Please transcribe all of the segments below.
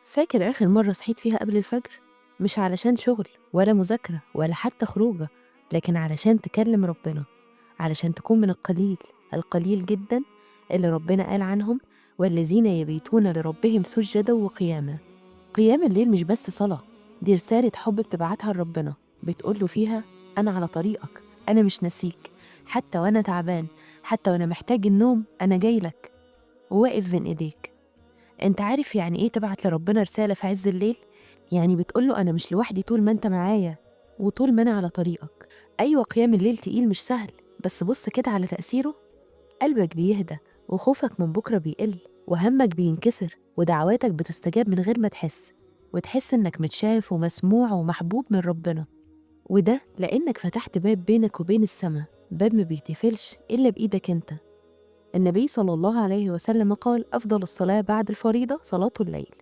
فاكر آخر مرة صحيت فيها قبل الفجر؟ مش علشان شغل ولا مذاكرة ولا حتى خروجة، لكن علشان تكلم ربنا، علشان تكون من القليل، القليل جدا اللي ربنا قال عنهم والذين يبيتون لربهم سجدا وقياما. قيام الليل مش بس صلاة، دي رسالة حب بتبعتها لربنا، بتقوله فيها أنا على طريقك، أنا مش ناسيك، حتى وأنا تعبان، حتى وأنا محتاج النوم أنا جاي لك وواقف بين إيديك. أنت عارف يعني إيه تبعت لربنا رسالة في عز الليل؟ يعني بتقوله أنا مش لوحدي طول ما أنت معايا وطول ما أنا على طريقك. أيوة قيام الليل تقيل مش سهل، بس بص كده على تأثيره، قلبك بيهدى وخوفك من بكرة بيقل وهمك بينكسر ودعواتك بتستجاب من غير ما تحس، وتحس إنك متشاف ومسموع ومحبوب من ربنا. وده لأنك فتحت باب بينك وبين السماء، باب ما بيتقفلش إلا بإيدك أنت. النبي صلى الله عليه وسلم قال أفضل الصلاة بعد الفريضة صلاة الليل.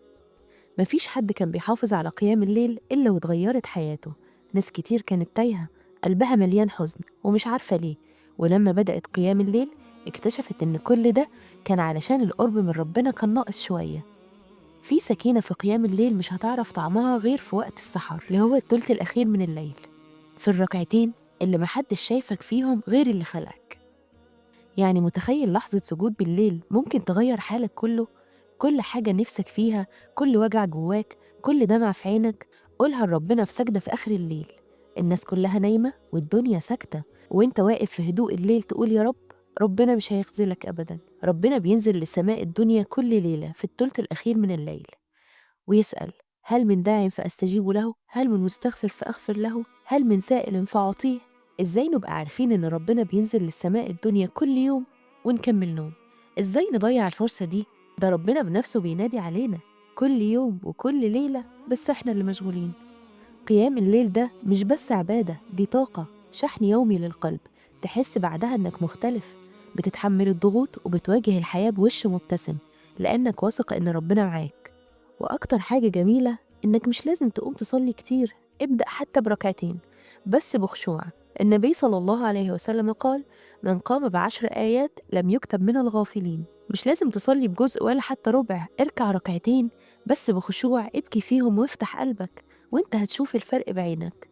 مفيش حد كان بيحافظ على قيام الليل إلا واتغيرت حياته. ناس كتير كانت تايهة، قلبها مليان حزن ومش عارفة ليه، ولما بدأت قيام الليل اكتشفت إن كل ده كان علشان القرب من ربنا كان ناقص شوية. في سكينة في قيام الليل مش هتعرف طعمها غير في وقت السحر، اللي هو الثلث الأخير من الليل، في الركعتين اللي محدش شايفك فيهم غير اللي خلقك. يعني متخيل لحظة سجود بالليل ممكن تغير حالك كله؟ كل حاجة نفسك فيها، كل وجع جواك، كل دمعة في عينك، قولها لربنا في سجدة في آخر الليل. الناس كلها نايمة والدنيا ساكتة، وانت واقف في هدوء الليل تقول يا رب. ربنا مش هيخذلك أبدا. ربنا بينزل لسماء الدنيا كل ليلة في الثلث الأخير من الليل ويسأل هل من داع فأستجيب له؟ هل من مستغفر فأغفر له؟ هل من سائل فأعطيه؟ إزاي نبقى عارفين إن ربنا بينزل للسماء الدنيا كل يوم ونكمل نوم؟ إزاي نضيع الفرصة دي؟ ده ربنا بنفسه بينادي علينا كل يوم وكل ليلة، بس إحنا اللي مشغولين. قيام الليل ده مش بس عبادة، دي طاقة، شحن يومي للقلب، تحس بعدها إنك مختلف، بتتحمل الضغوط وبتواجه الحياة بوش مبتسم لأنك واثق إن ربنا معاك. وأكتر حاجة جميلة إنك مش لازم تقوم تصلي كتير، ابدأ حتى بركعتين بس بخشوع. النبي صلى الله عليه وسلم قال من قام ب10 آيات لم يكتب من الغافلين. مش لازم تصلي بجزء ولا حتى ربع، اركع ركعتين بس بخشوع، ابكي فيهم وافتح قلبك وانت هتشوف الفرق بعينك.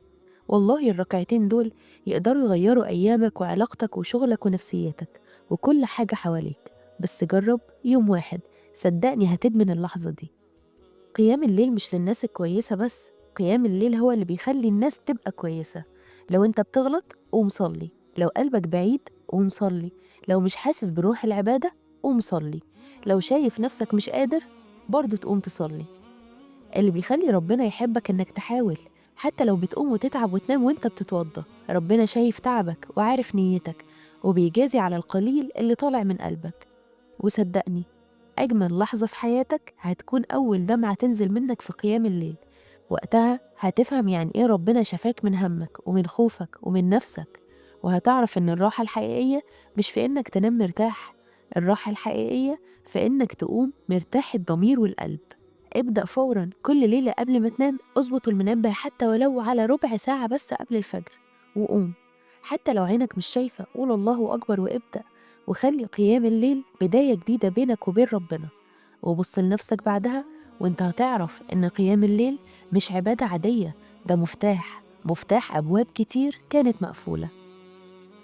والله الركعتين دول يقدروا يغيروا أيامك وعلاقتك وشغلك ونفسيتك وكل حاجة حواليك. بس جرب يوم واحد، صدقني هتدمن اللحظة دي. قيام الليل مش للناس الكويسة بس، قيام الليل هو اللي بيخلي الناس تبقى كويسة. لو انت بتغلط قوم صلي، لو قلبك بعيد قوم صلي، لو مش حاسس بروح العبادة قوم صلي، لو شايف نفسك مش قادر برضو تقوم تصلي. اللي بيخلي ربنا يحبك انك تحاول، حتى لو بتقوم وتتعب وتنام وانت بتتوضى، ربنا شايف تعبك وعارف نيتك وبيجازي على القليل اللي طالع من قلبك. وصدقني أجمل لحظة في حياتك هتكون أول دمعة تنزل منك في قيام الليل. وقتها هتفهم يعني إيه ربنا شفاك من همك ومن خوفك ومن نفسك، وهتعرف إن الراحة الحقيقية مش في إنك تنام مرتاح، الراحة الحقيقية في إنك تقوم مرتاح الضمير والقلب. ابدأ فوراً كل ليلة قبل ما تنام، اظبط المنبه حتى ولو على ربع ساعة بس قبل الفجر وقوم، حتى لو عينك مش شايفة قول الله أكبر وابدأ، وخلي قيام الليل بداية جديدة بينك وبين ربنا. وبص لنفسك بعدها وانت هتعرف إن قيام الليل مش عبادة عادية، ده مفتاح، مفتاح أبواب كتير كانت مقفولة.